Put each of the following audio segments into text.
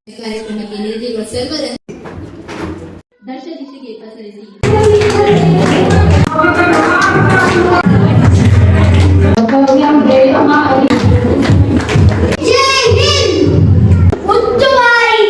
ಕಾರ್ಯಕ್ರಮಕ್ಕೆ ನೀಡಿರುವ ಸರ್ವರ ದಶ ದಿಶೆಗೆ ಪಸರಿಸಿ. ಜೈ ಹಿಂದ್! ಮುತ್ತುವಾರಿ.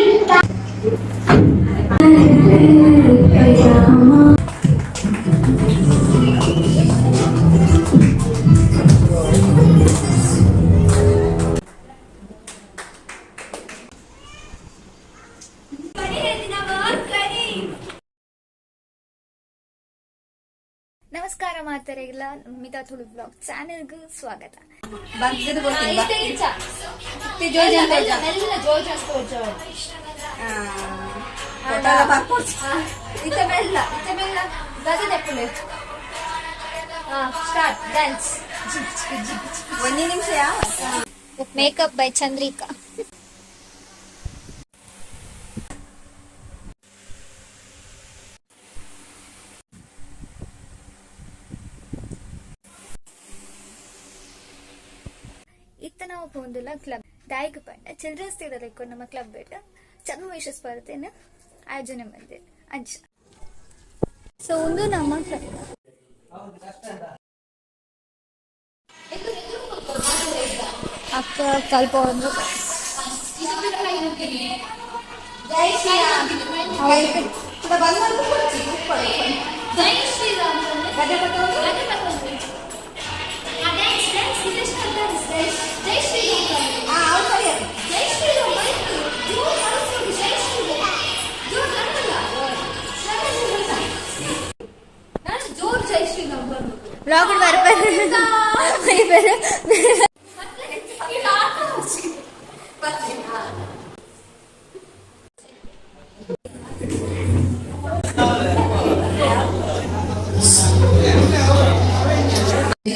ನಮಸ್ಕಾರ ಮಾತರೆಲ್ಲ, ಮಿತಾ ತುಳು ಬ್ಲಾಗ್ ಚಾನೆಲ್ಗೂ ಸ್ವಾಗತ. Makeup by Chandrika. ಇತ್ತ ನಾವು ಪೋಂದುಲ ಕ್ಲಬ್. ದಾಯಿಗ್ ಪಂಡ ಚಿಲ್ಡ್ರನ್ಸ್ ಡೇ ಲೆಕ್ಕ ನಮ್ಮ ಕ್ಲಬ್ ಚಂದ್ರವೇಶ ಸ್ಪರ್ಧೆನ ಆಯೋಜನೆ ಮಂದೆ ಅಂಚ. ಸೊ ಒಂದು ನಮ್ಮ ಕ್ಲಬ್. ಅಕ್ಕ ಕಲ್ಪ ಒಂದು. ಬ್ಲಾಗ್ ಬರ್ತಾರೆ.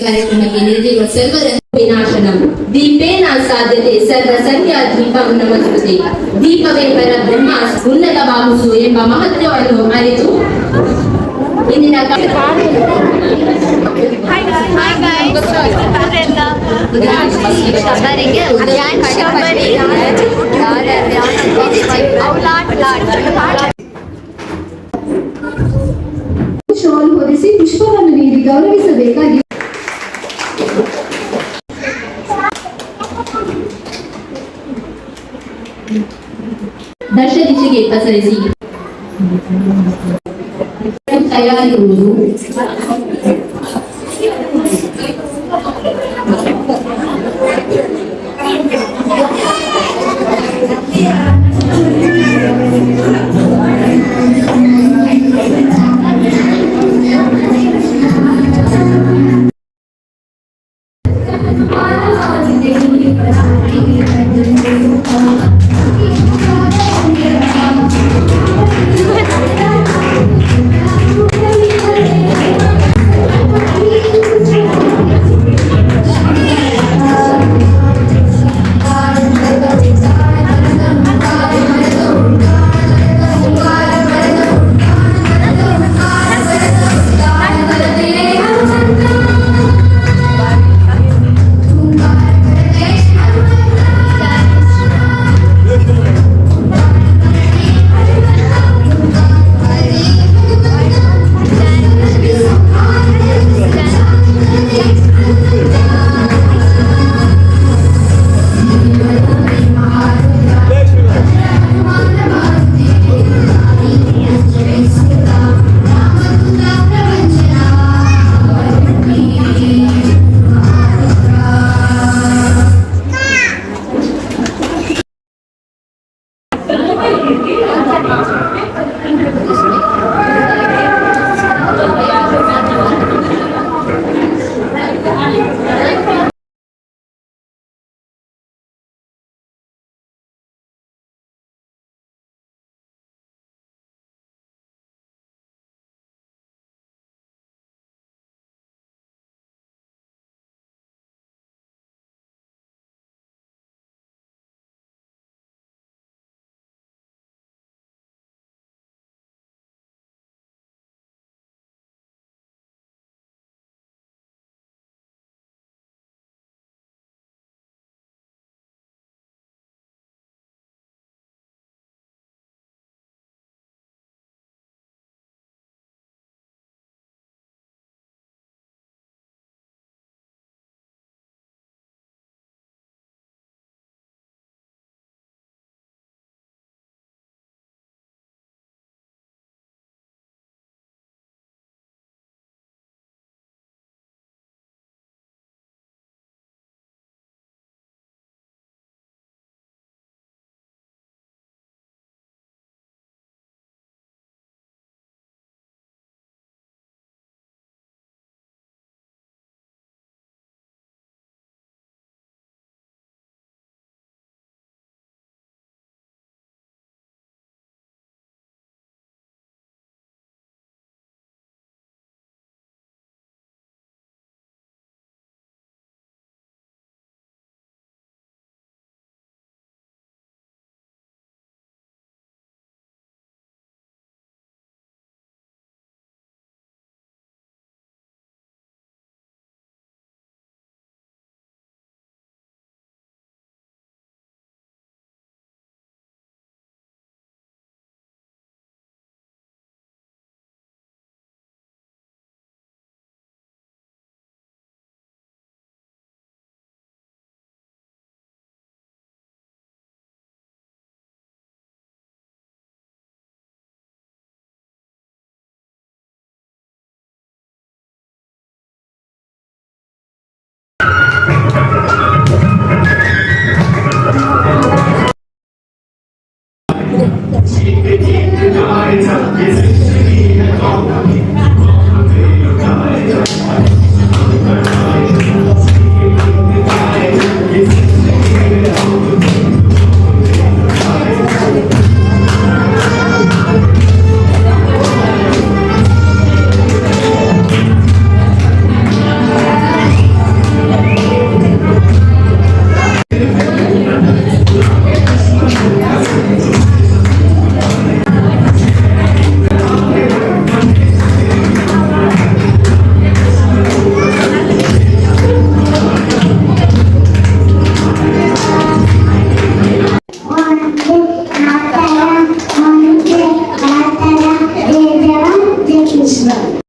ಕಾರ್ಯಕ್ರಮಕ್ಕೆ ನೀಡಿರುವ ಸರ್ವರ ವಿನಾಶನಂ ದೀಪೇನ ಸಾಧ್ಯತೆ ಸರ್ವ ಸಂಖ್ಯಾ ದೀಪಂ ನಮಸ್ಕೃತಿ. ದೀಪವೇ ಪರ ಬ್ರಹ್ಮ ಉನ್ನತವಾಗುವುದು ಎಂಬ ಮಹತ್ವವನ್ನು ಅರಿತು ಇಂದಿನ ಶಾಲ್ ಹೊದಿಸಿ ಪುಷ್ಪವನ್ನು ನೀಡಿ ಗೌರವಿಸಬೇಕಾಗಿ. ದಶ ದಿಶೆಗೆ ಪಸರಿಸಿ ತಯಾರಿರುವುದು. Vande Mataram, Vande Mataram, Jai Jawan, Jai Kisan.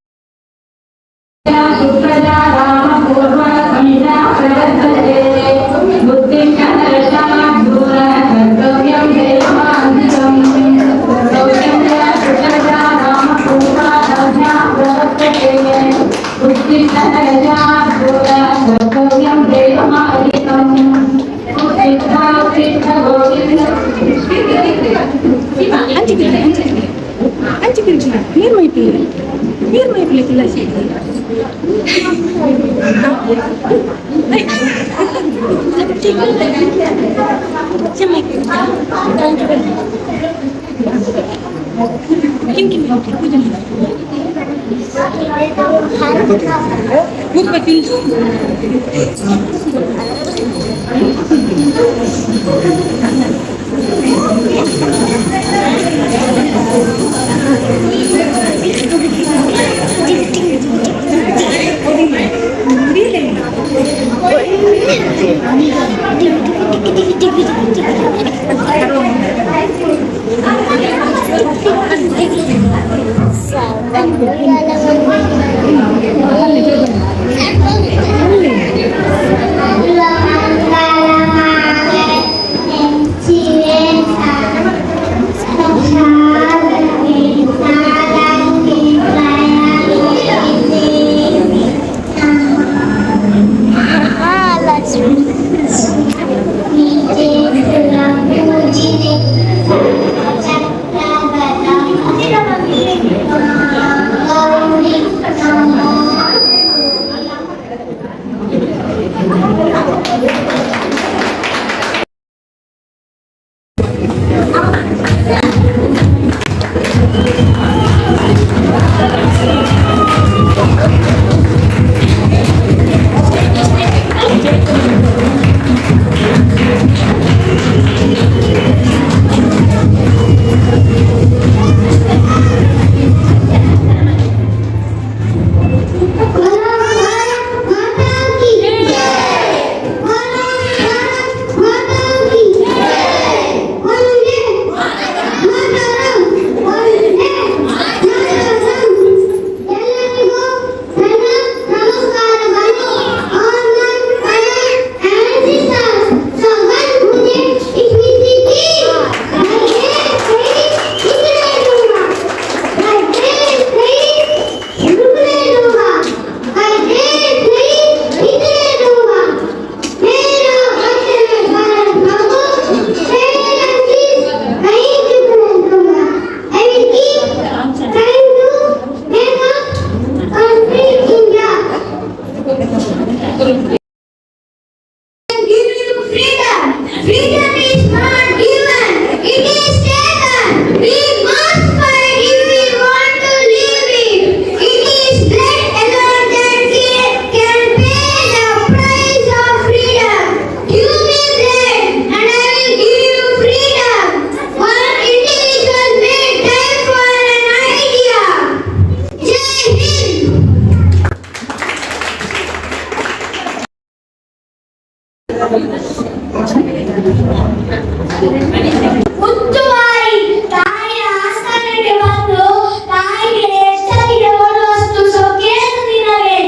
ಮುತ್ತುವಾರಿ ತಾಯಿಯ ಆಸ್ಥಾನಕ್ಕೆ ಬಂದು ತಾಯಿಗೆ ಎಚ್ಚರಿಕೆ ಕೊಡುವಷ್ಟು ಸೊಕ್ಕೇನು ನಿನಗೆ?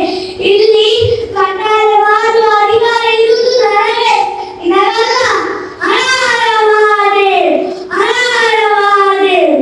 ಇಲ್ಲಿ ಕಟ್ಟಾಯ ಮಾಡುವ ಅಧಿಕಾರ ಇರುವುದು ನನಗೆ, ನಿನಗಲ್ಲ. ಹರ ಹರ ಮಹಾದೇವ್, ಹರ ಹರ ಮಹಾದೇವ್.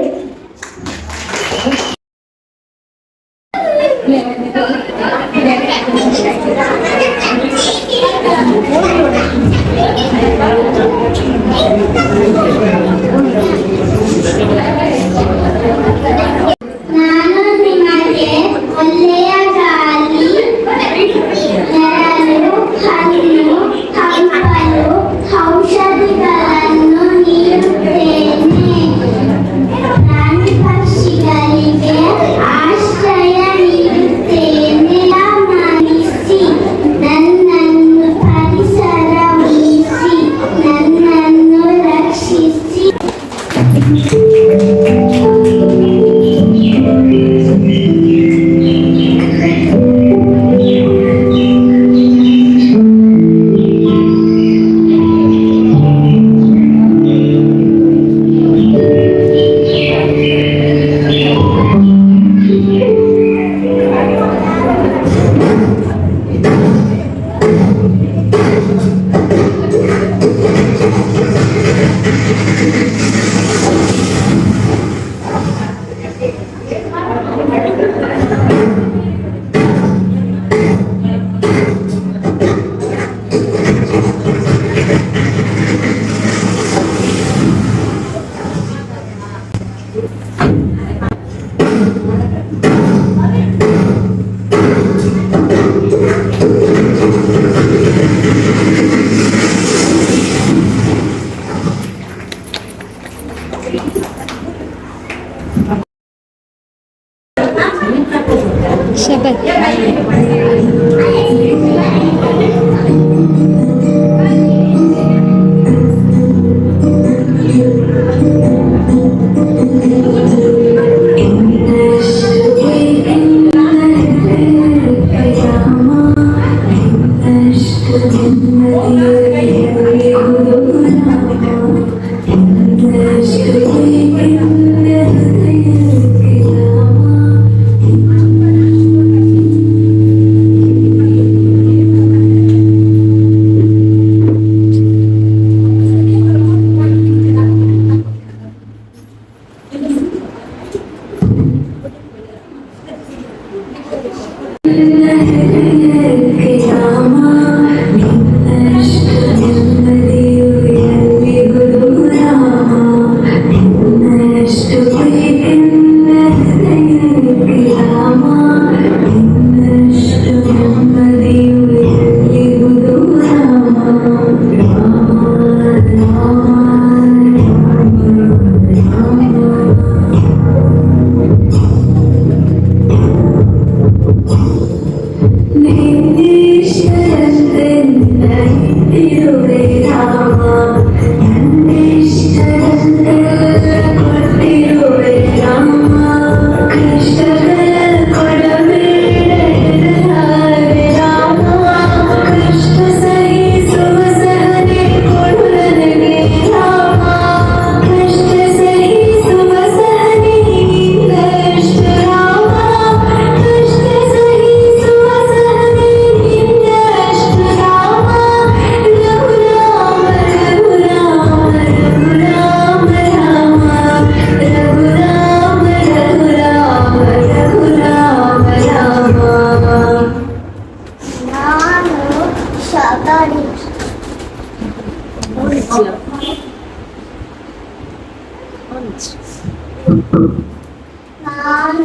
ನಾನು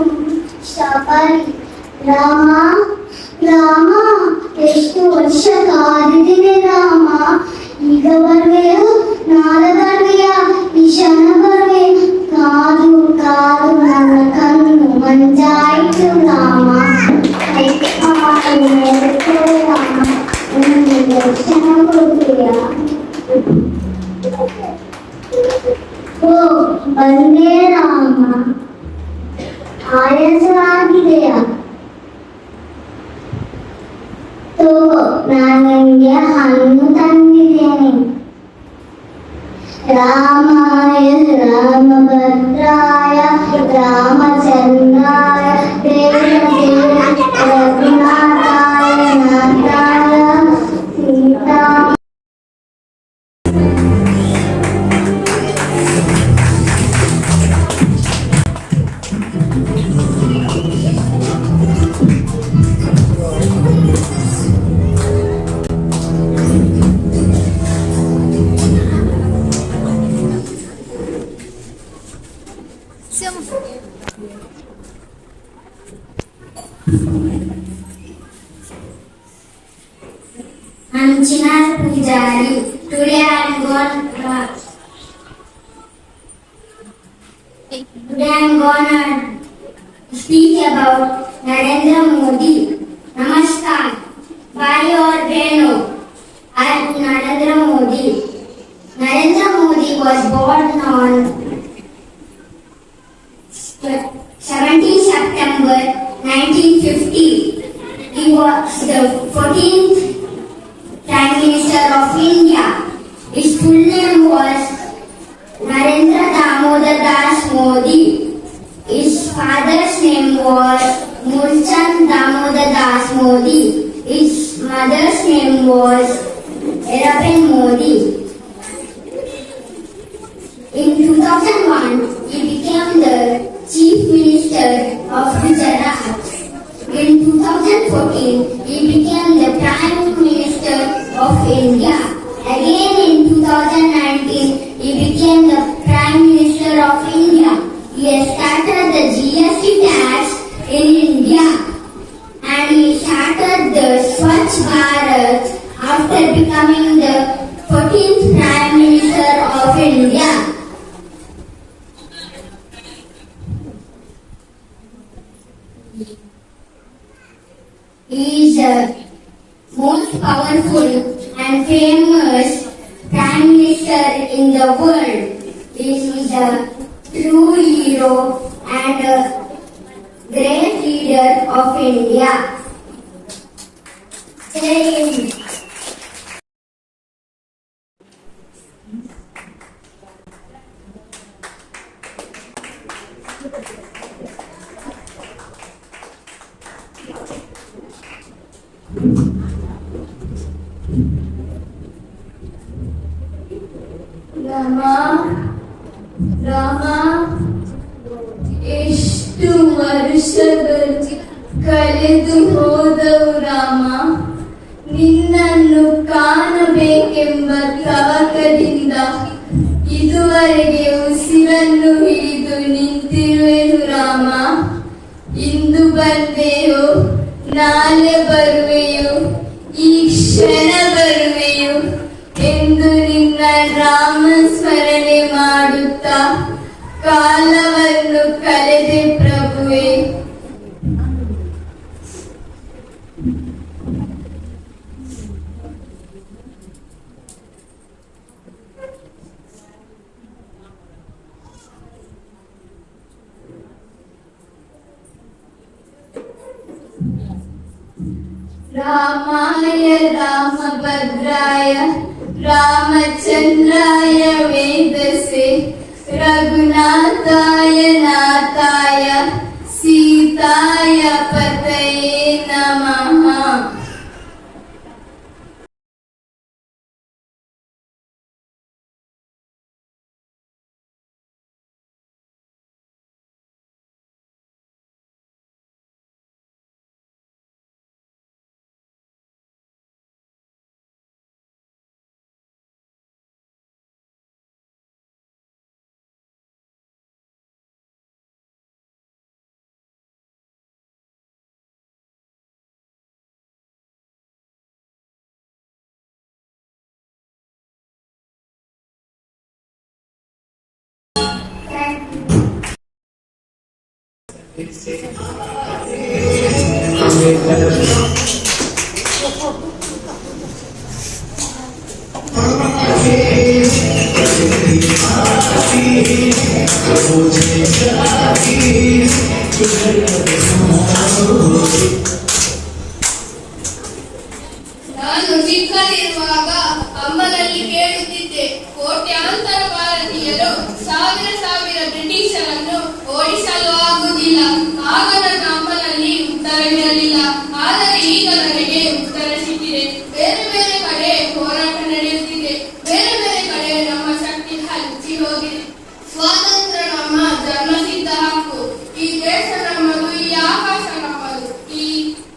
ಶಬರಿ. ರಾಮ, ರಾಮ, ಎಷ್ಟು ವರ್ಷ ಕಾದಿದ್ದೀನಿ ರಾಮ. ಈಗ ಬರುವೆಯೋ, ನಾಳೆ ಬರುವೆಯಾ, ಈ ಕ್ಷಣ ಬರುವೆ? ಕಾದು ಕಾದು ನನ್ನ ಕಣ್ಣು ಮಂಜಾಯಿತು ರಾಮ. ಕೈ ಕಾಲು ನಡುಗ್ತು ರಾಮ. ಒಂದು ದರ್ಶನ ಕೊಡುತ್ತೀಯಾ? ಓ, ಬಂದೆ ರಾಮ. ಆಯಾಸವಾಗಿದೆಯಾ? ತಗೋ, ನಾನು ನಿಮಗೆ ಹಣ್ಣು ತಂದಿದ್ದೇನೆ. ರಾಮಾಯ ರಾಮಭದ್ರಾಯ ರಾಮಚಂದ್ರಾಯ ವೇದಸೇ ರಘುನಾಥಾಯ ನಾಥಾಯ Sita. So I'm Chinar Pujari. Today I am going. Today I am gonna speak about Narendra Modi. Namaskar, भाई और बहनों. I am Narendra Modi. Narendra Modi was born on 17 September 1950. He was the 14th Prime Minister of India. His full name was Narendra Damodar Das Modi. His father's name was Mulchand Damodar Das Modi. His mother's name was Heeraben Modi. In 2001, he became the Chief Minister of Gujarat. In 2014, he became the Prime Minister of India. Again in 2019, he became the Prime Minister of India. He has started the GST tax in India and he started the Swachh Bharat after becoming the 14th Prime Minister of India. He is the most powerful and famous Prime Minister in the world. He is a true hero and a great leader of India. Jai Hind. Rama, Rama, ಎಷ್ಟು ವರ್ಷಗಳು ಕಳೆದು ಹೋದವು ರಾಮ. ನಿನ್ನನ್ನು ಕಾಣಬೇಕೆಂಬ ತವಕದಿಂದ ಇದುವರೆಗೆ ಉಸಿರನ್ನು ಹಿಡಿದು ನಿಂತಿರುವೆನು ರಾಮ. ಇಂದು ಬಂದೆಯೋ, ನಾಳೆ ಬರುವೆಯೋ, ಈ ಕ್ಷಣ ಬರುವೆಯೋ ಎಂದು ನಿನ್ನ ರಾಮ ಸ್ಮರಣೆ ಮಾಡುತ್ತಾ ಕಾಲವನ್ನು ಕಳೆದೆ ಪ್ರಭುವೆ. ರಾಮಾಯ ರಾಮಭದ್ರಾಯ ರಾಮಚಂದ್ರಾಯ ವೇದಸೆ ರಘುನಾಥಾಯ ನಾಥಾಯ ಸೀತಾಯ ಪತಯೇ ನಮಃ. ನಾನು ಚಿಕ್ಕದಿರುವಾಗ ಅಮ್ಮನಲ್ಲಿ ಕೇಳುತ್ತಿದ್ದೆ, ಕೋಟ್ಯಾಂತರ ಭಾರತೀಯರು ಸಾವಿರ ಸಾವಿರ ಬ್ರಿಟಿಷರನ್ನು ಓಡಿಸಲು ಆಗುವುದಿಲ್ಲ. ಆಗ ನನ್ನ ಅಮ್ಮನಲ್ಲಿ ಉತ್ತರವಿರಲಿಲ್ಲ. ಆದರೆ ಈಗ ನನಗೆ ಉತ್ತರ ಸಿಕ್ಕಿದೆ. ಬೇರೆ ಬೇರೆ ಕಡೆ ಹೋರಾಟ ನಡೆಯುತ್ತಿದೆ, ಬೇರೆ ಬೇರೆ ಕಡೆ ನಮ್ಮ ಶಕ್ತಿ ಹಂಚಿ ಹೋಗಿದೆ. ಸ್ವಾತಂತ್ರ್ಯ ನಮ್ಮ ಜನ್ಮಸಿದ್ಧ ಹಕ್ಕು. ಈ ದೇಶ ನಮ್ಮದು, ಈ ಆಕಾಶ ನಮ್ಮದು, ಈ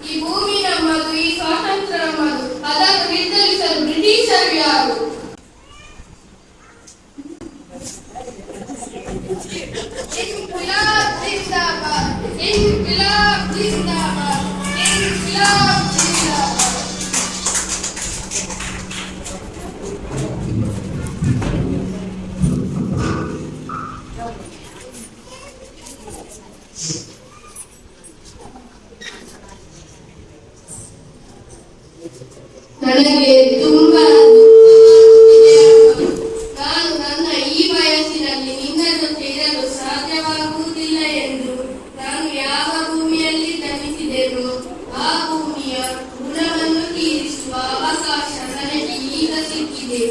ಈ ಭೂಮಿ ನಮ್ಮದು, ಈ ಸ್ವಾತಂತ್ರ್ಯ ನಮ್ಮದು. ಅದನ್ನು ನಿರ್ಧರಿಸಲು ಬ್ರಿಟಿಷರು ಯಾರು? ಇನ್ಕಿಲಾಬ್ ಜಿಂದಾಬಾದ್, ಇನ್ಕಿಲಾಬ್ ಜಿಂದಾಬಾದ್, ಇನ್ಕಿಲಾಬ್ ಜಿಂದಾಬಾದ್. ನನಗೆ ತುಂಬಾ ದುಃಖವಾಗುತ್ತಿದೆ ಅಮ್ಮ. ನಾನು ನನ್ನ ಈ ವಯಸ್ಸಿನಲ್ಲಿ ನಿನ್ನ ಜೊತೆ ಇರಲು ಸಾಧ್ಯವಾಗುವುದಿಲ್ಲ ಎಂದು ನಾನು ಯಾವ ಭೂಮಿಯಲ್ಲಿ ಜನಿಸಿದೆನೋ ಆ ಭೂಮಿಯ ಋಣವನ್ನು ತೀರಿಸುವ ಅವಕಾಶ ನನಗೆ ಈಗ ಸಿಕ್ಕಿದೆ.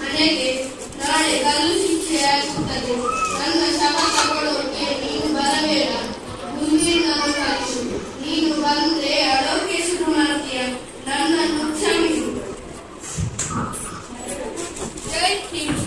ನನಗೆ ನಾಳೆ ಗಲ್ಲು ಶಿಕ್ಷೆಯಾಗುತ್ತದೆ. ನನ್ನ ಶವ ತಗೊಳ್ಳೋಕೆ ನೀನು ಬರಬೇಡ. ಮುಂದಿನನ್ನು ಕಳಿಸು. ನೀನು ಬಂದ್ರೆ ಅಳೋಕೆ ಶುರು ಮಾಡ್ತೀಯ. ನನ್ನನ್ನು ಕ್ಷಮಿಸು. ಜೈ ಹಿಂದ್.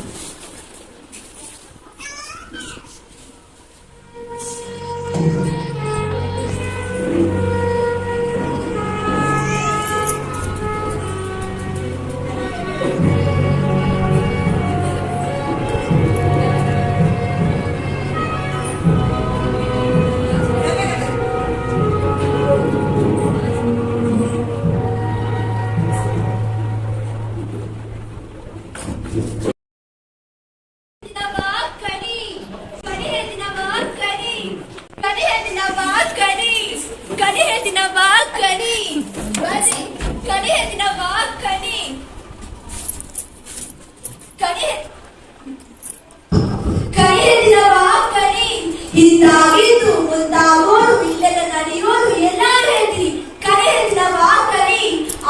ಹಿಂದಾಗಿದ್ದು ಮುಂದಾಗೋದು ಇಲ್ಲೆಲ್ಲ ನಡೆಯೋದು ಎಲ್ಲಾರು ಹೇಳ್ತೀನಿ. ಕರೆ ಹೇಳ್ತೀನವ್ವ ಕರಿ.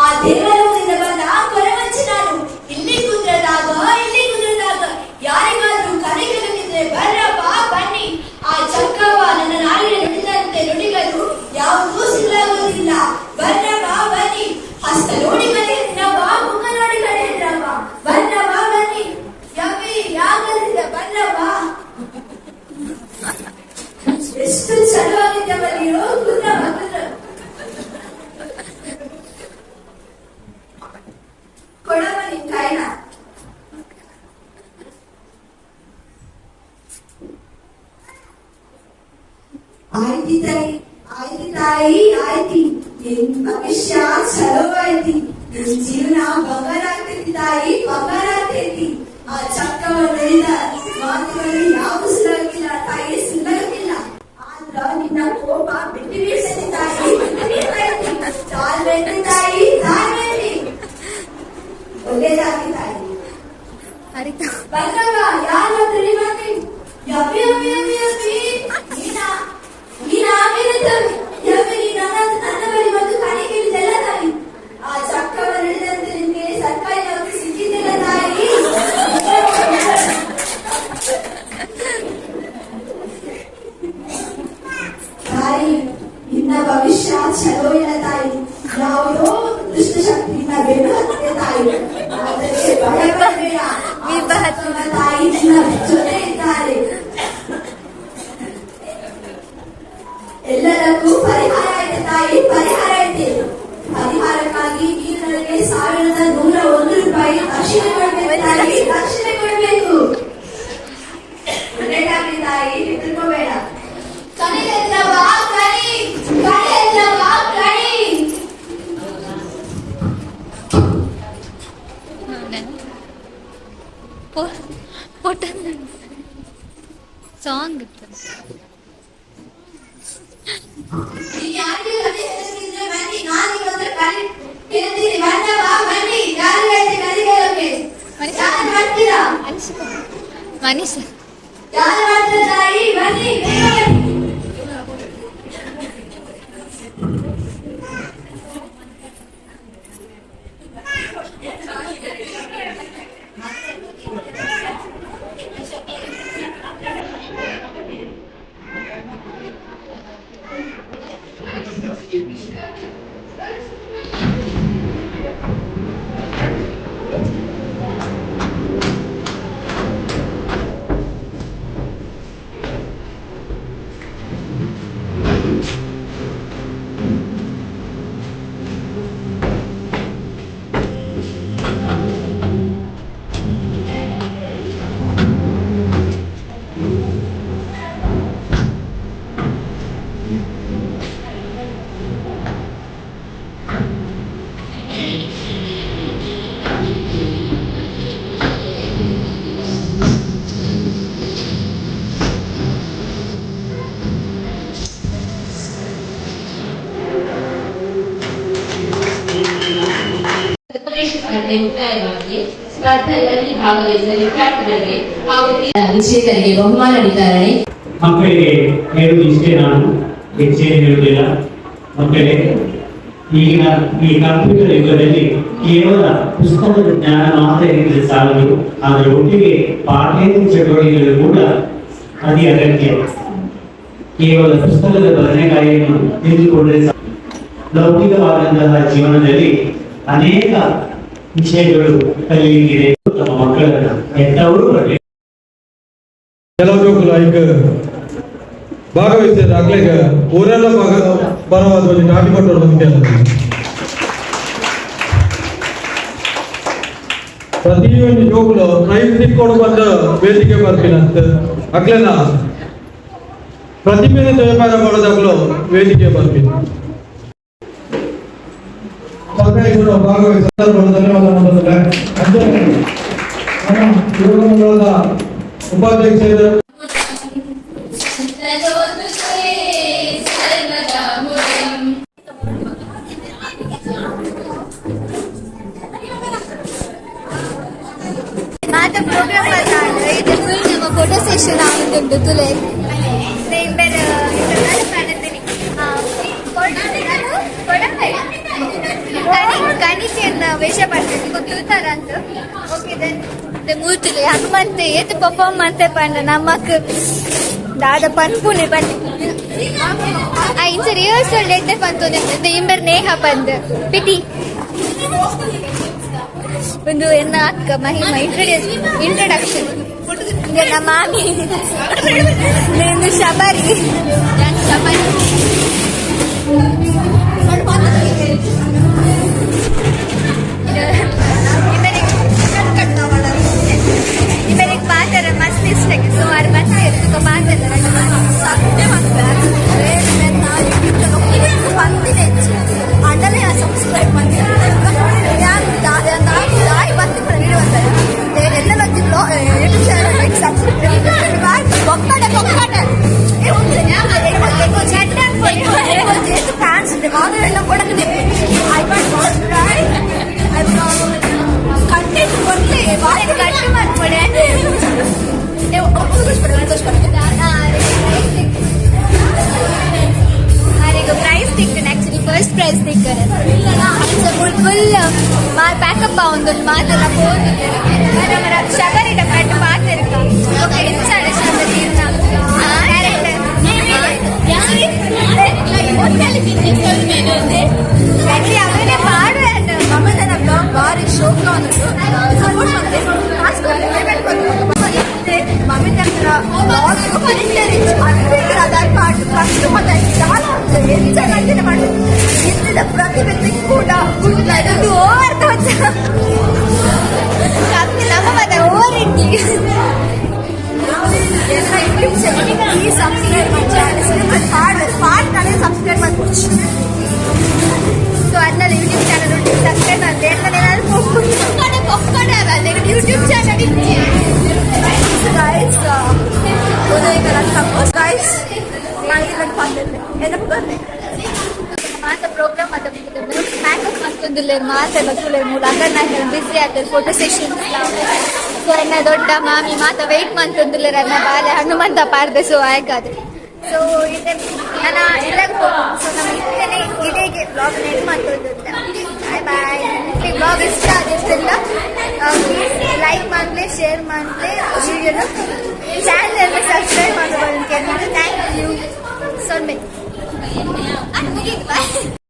ಆ ದೇವಲೋಕದಿಂದ ಬಂದ ಕೊರವಂಚಿ ನಾನು. ಇಲ್ಲಿ ಕುಂದ್ರದಾಗ ಇಲ್ಲಿ ಕುಂದ್ರದಾಗ ಯಾರಿಗಾದ್ರೂ ಕರೆ ಕೇಳಬೇಕಿದ್ರೆ ಬರ್ರಪ್ಪ ಬನ್ನಿ. ಆ ಚಕ್ಕವ್ವ ನನ್ನ ನಾಲಿಗೆ ನುಡಿದಂತೆ ನುಡಿಗಳು ಯಾವುದೂ ಸುಳ್ಳಾಗುವುದಿಲ್ಲ. ಬರ್ರಪ್ಪ ಬನ್ನಿ. ಹಸ್ತ ನೋಡಿ ಕರೆ ಹೇಳ್ತೀನವ್ವ, ಮುಖ ನೋಡಿ ಕರೆ ಹೇಳ್ತೀನವ್ವ. ಬರ್ರಪ್ಪ ಬನ್ನಿ. ಯವ್ವಿ ಯಾಕಂದ್ರೆ ಬರ್ರವ್ವ. ಎಷ್ಟು ಚಲೋ ನೀನು. ಕುಂದ್ರವ್ವ ಕುಂದ್ರ. ಕೊಡವ ನಿನ್ ಕೈನ. ಆಯ್ತಿ ತಾಯಿ, ಆಯ್ತಿ ತಾಯಿ, ಆಯ್ತಿ. ನಿನ್ ಭವಿಷ್ಯ ಚಲೋ ಐತಿ. ನಿನ್ ಜೀವನ ಬಂಗಾರ ಆಗ್ತೈತಿ ತಾಯಿ, ಬಂಗಾರ ಆಗ್ತೈತಿ. ಆ ಚಕ್ಕವ ನುಡಿದ ಮಾತುಗಳು ಯಾವ ಸುಳ್ಳಾಗಿಲ್ಲ ತಾಯಿ, ಸುಳ್ಳಾಗಿಲ್ಲ. ಆದ್ರ ನಿನ್ನ ಕೋಪ ಬಿಟ್ಟು ಬೀಳ್ತೈತಿ ತಾಯಿ, ಬಿಟ್ಟು ಬೀಳ್ತೈತಿ. ತಾಳ್ಮೆಂಟಿ ತಾಯಿ, ತಾಳ್ಮೆಂಟಿ. ಒಳ್ಳೇದಾಗ್ಲಿ ತಾಯಿ. ಬಂದ್ರವ್ವ, ಯಾರಾದ್ರೂ ಬನ್ನಿ. ಯವ್ವಿ ಯವ್ವಿ ಯವ್ವಿ ಯವ್ವಿ, ನೀನಾ ನೀನ್ ಆಮೇಲೆ ತಾವಿ. ಯವ್ವಿ, ನೀನ್ ನನ್ನ ಬಳಿ ಬಂದು ಕಣಿ ಕೇಳಿದೆಲ್ಲ ತಾಯಿ. ಆ ಚಕ್ಕವ ನಡೆದಂತೆ ನಿನ್ಗೆ ಸರ್ಕಾರಿ ನೌಕರಿ ಸಿಕ್ಕಿದ್ದೆಲ್ಲ ತಾಯಿ. ತಾಯಿ, ನಿನ್ನ ಭವಿಷ್ಯ ಚಲೋ ಇಲ್ಲ ತಾಯಿ. ಯಾವುದೋ ಒಂದು ದುಷ್ಟಶಕ್ತಿ ನಿನ್ನ ಬೆನ್ನು ಹತ್ತಿದೆ ತಾಯಿ. ಆದರೆ ಭಯ ಪಡಬೇಡ. ಆ ಚಕ್ಕವ್ವ ತಾಯಿ ನಿನ್ನ ಜೊತೆ ಇದ್ದಾರೆ. ಎಲ್ಲದಕ್ಕೂ ಪರಿಹಾರ ಇದೆ ತಾಯಿ, ಪರಿಹಾರ ಇದೆ. ಪರಿಹಾರಕ್ಕಾಗಿ ನೀನು ನನಗೆ 1101 ರೂಪಾಯಿ ದಕ್ಷಿಣೆ ಕೊಡ್ಬೇಕು ತಾಯಿ, ದಕ್ಷಿಣೆ ಕೊಡ್ಬೇಕು. ಒಳ್ಳೇದಾಗ್ಲಿ ತಾಯಿ, ಹೆದರ್ಕೋಬೇಡ. ಕಣಿ ಹತ್ರವ ಕಣಿ, ಕಣಿ ಹತ್ರವ ಕಣಿ. ಸಾಂಗ್ ಇತ್ತು. ಯಾರಿಗೆ ಕತೆ ಹೇಳೋದಿದ್ರೆ ಬನ್ನಿ, ನಾನು ನಿಮ್ಮ ಹತ್ರ ಕಲಿ ಕೇಳ್ತೀನಿ. ಬನ್ನವಾ, ಬನ್ನಿ. ಯಾರು ಹೇಳ್ತೀನಿ ಕತೆ ಕೇಳೋಕೆ? ಯಾರು ಬರ್ತೀರಾ? ಮನೀಷ್. ಯಾರು ಬರ್ತೀರಾ ತಾಯಿ? ಬನ್ನಿ, ಬೇಗ ಬನ್ನಿ. ಪ್ರವೇಶ ಸ್ಪರ್ಧೆ ಮುಕ್ತಾಯವಾಗಿ ಸ್ಪರ್ಧೆಯಲ್ಲಿ ಭಾಗವಹಿಸಿದ ವಿದ್ಯಾರ್ಥಿಗಳಿಗೆ ಹಾಗೂ ವಿಜೇತರಿಗೆ ಬಹುಮಾನ ವಿತರಣೆ. ಮಕ್ಕಳಿಗೆ ಹೇಳುವುದು ಇಷ್ಟೇ, ನಾನು ಹೆಚ್ಚೇನು ಹೇಳುವುದಿಲ್ಲ. ಮಕ್ಕಳೇ, ಈಗಿನ ಈ ಕಂಪ್ಯೂಟರ್ ಯುಗದಲ್ಲಿ ಕೇವಲ ಪುಸ್ತಕದ ಜ್ಞಾನ ಮಾತ್ರ ಇದ್ದರೆ ಸಾಲದು. ಅದರ ಒಟ್ಟಿಗೆ ಪಾಠೇತರ ಚಟುವಟಿಕೆಗಳು ಕೂಡ ಅತಿ ಅಗತ್ಯ. ಕೇವಲ ಪುಸ್ತಕದ ಬದನೆಕಾಯಿಯನ್ನು ತಿಳಿದುಕೊಂಡರೆ ಸಾಲದು. ಲೌಕಿಕವಾದಂತಹ ಜೀವನದಲ್ಲಿ ಅನೇಕ ವಿಷಯಗಳು ಕಲಿಯಲಿಕ್ಕಿದೆ. ತಮ್ಮ ಮಕ್ಕಳನ್ನ ಹೆತ್ತವರು ಬರಬೇಕು. ಕೆಲವು ಜೋಕುಲು ಐಕ್ ಭಾಗವಹಿಸಿದ ಅಕ್ಲೆಗ್ ಊರೆಲ್ಲ ಭಾಗ ಪರವಾದ ಒಂಜಿ ನಾಟಿ ಕೊಟ್ಟರು ಬಂದು. ಪ್ರತಿಯೊಂದು ಜೋಕುಲು ಪ್ರೈಸ್ ತಿಕ್ಕೊಂಡು ಬಂದು ವೇದಿಕೆ ಬರ್ಪಿನಂತ ಅಕ್ಲೆನ ಪ್ರತಿಭೆನ ವ್ಯಾಪಾರ ಮಾಡೋದಾಗ್ಲು ವೇದಿಕೆ ಬರ್ಪಿನ 15 ಭಾಗವಹಿಸಿದ ಧನ್ಯವಾದ. ಅಂಚನೆ ನಮ್ಮ ಯುವಕ ಮಂಡಳದ ಉಪಾಧ್ಯಕ್ಷರು. ಸರ್ವದಾ ಮುದಂ. ಮಾತ ಪ್ರೋಗ್ರಾಮ್ ಇದು ಫುಲ್ ನಮ್ಮ ಫೋಟೋ ಸೆಷನ್ ಆಗುತ್ತುಂಟು. ತುಲೆ ಇಂಬೆರ್ ಪಣತೀನಿ ಕಣಿಕೆಯನ್ನ ವೇಷ ಪಡ್ತೀನಿ ಗೊತ್ತಿರ್ತಾರ ಅಂತ. ಓಕೆ then, ಮೂರ್ತುಲೆ ಹನುಮಂತೆ ಏತ್ ಪರ್ಫಾರ್ಮ್ ಅಂತೆ ಪಂಡ ನಮ್ಮಕ್ ದಾದ ಪನ್ಪುನೆ ಪನ್ನಿ. ಆ ಇಂಚ ರಿಹರ್ಸಲ್ ಎಡ್ಡೆ ಪಂತೊಂದು. ಇಂಬೆರ್ ನೇಹ ಪಂದ್ ಪಿಟಿ ಒಂದು ಎನ್ನ ಅಕ್ಕ ಮಹಿಮಾ. ಇಂಟ್ರೊಡ್ಯೂಸ್ ಇಂಟ್ರೊಡಕ್ಷನ್ ನಮ್ಮ ಮಾಮಿ. నేను ಶಬರಿ, ನಾನು ಶಬರಿ. ಇವರಿಗೆ ಪಾತ್ರ ಮಸ್ತ್ ಇಷ್ಟ. ಸೊ ಅವ್ರು ಮಸ್ತ್ ಇರ್ತದೆ ಪಾತ್ರ. ಸತ್ಯ ಅಂಡಲೇ ಸಬ್ಸ್ಕ್ರೈಬ್ ದಾಯಿ ಬಂದು ಎಲ್ಲ ಯೂಟ್ಯೂಬ್ ಚಾನಲ್ ಸಬ್ಸ್ಕ್ರೈಬ್ ಒಕ್ಕಡೆ ಒಕ್ಕಡೆ ಫ್ಯಾನ್ಸ್ I content ಕೊಡ್ಲಿ. ಕಟ್ ಮಾಡ್ಕೊಡೆ. ಆರೆಗ್ ಪ್ರೈಸ್ ತಿಕ್ಕಂಡು, ಆಕ್ಚುಲಿ ಫಸ್ಟ್ ಪ್ರೈಸ್ ತಿಕ್ಕರೆ. ಫುಲ್ ಫುಲ್ ಮಾ ಪ್ಯಾಕಪ್ ಒಂದು ಮಾತೆಲ್ಲ ಪೋದು. ಶಬರಿಡ ಪಟ್ಟು ಪಾತಿರ್ಕ. ಓಕೆ, ಇಂಚಾಡ ಶಬರಿ ಕ್ಯಾರೆಕ್ಟರ್ ಅವನೇ ಪಾಡುವೆ. ಮಮತನ ಬ್ಲಾಗ್ ಬಾರಿ ಶೋಕ ಉಂಟು. ಸಪೋರ್ಟ್ ಮಾಡ್ತೆ, ಕಾಸು ಕೊಡ್ತೆ, ಪೇಮೆಂಟ್ ಕೊಡ್ತೆ. ಮಮಿತನ ಬ್ಲಾಗ್ ಫಿಲ್ಟರ್ ಅದಾದ ಪಾಟು ಕಷ್ಟ ಮತ್ತೆ ದಾಲ ಎಂಚ ಗಂಟೆ ಮಾಡಿ ಇಂದಿನ ಪ್ರತಿಭೆ ಕೂಡ ಗುಡ್. ಅದು ಓವರ್ ಕಮ್ಮಿ ನಮ್ಮ ಮತ್ತೆ ಓವರ್ ಇಟ್ಟಿ. ಎಲ್ಲ ಯೂಟ್ಯೂಬ್ ಚಾನಲ್ ಪ್ಲೀಸ್ ಸಬ್ಸ್ಕ್ರೈಬ್ ಮಾಡಿ. ಚಾನಲ್ ಪಾಡ್ ಪಾಡ್ ಸಬ್ಸ್ಕ್ರೈಬ್ ಮಾಡ್ಕೊಡ್ಸಿ. ಸೊ ಅದನ್ನೆಲ್ಲ ಯೂಟ್ಯೂಬ್ ಚಾನಲ್ ಉಂಟು, ಸಬ್ಸ್ಕ್ರೈಬ್ ಮಾಡಿ. ಏನಾದ್ರು ಕೊಕ್ಕಡೆ ಕೊಕ್ಕಡೆ ಅಲ್ಲ ಯೂಟ್ಯೂಬ್ ಚಾನಲ್ ಇತ್ತು. ಗೈಸ್, ಉದಯಕರ ಗೈಸ್, ಮಂಗಿಲ ಪಾತ್ರೆ ಎನ್ನ ಮಂತೊಂದುಲ್ಲೆರ್ ಮಾತೆಲ್ಲ ತೂಲೆ ಮೂಲು. ಅಕಲ್ನ ಬಿಸಿ ಆತರ್ ಫೋಟೋ ಸೆಷನ್. ಸೊ ಎನ್ನ ದೊಡ್ಡ ಮಾಮಿ ಮಾತ ವೆಯ್ಟ್ ಮಂತೊಂದುಲ್ಲೆರ್ ಅನ್ನ ಬಾಲೆ ಹನುಮಂತ ಪಾರ್ದೆ. ಸೊ ಆಯ್ಕಾದ್ರೆ ಸೊ ಇದೆ ನನ್ನ ಇಲ್ಲಗ್. ಸೊ ನಮ್ಮ ಇತ್ತನೆ ಇದೇಗೆ ವ್ಲಾಗ್ ಎಂಡ್ ಮಂತೊಂದುಲ್ಲೆ. Bye bye. ಈ ವ್ಲಾಗ್ ಇಷ್ಟ ಆಗಿತ್ತಿಲ್ಲ, ಪ್ಲೀಸ್ ಲೈಕ್ ಮಾಡಲಿ, ಶೇರ್ ಮಾಡಲಿ, ವಿಡಿಯೋನ ಚಾನಲ್ ಸಬ್ಸ್ಕ್ರೈಬ್ ಮಾಡಬಹುದು. Thank you. ಸೊನ್ನೆ ಮುಗೀತು, ಬಾಯ್.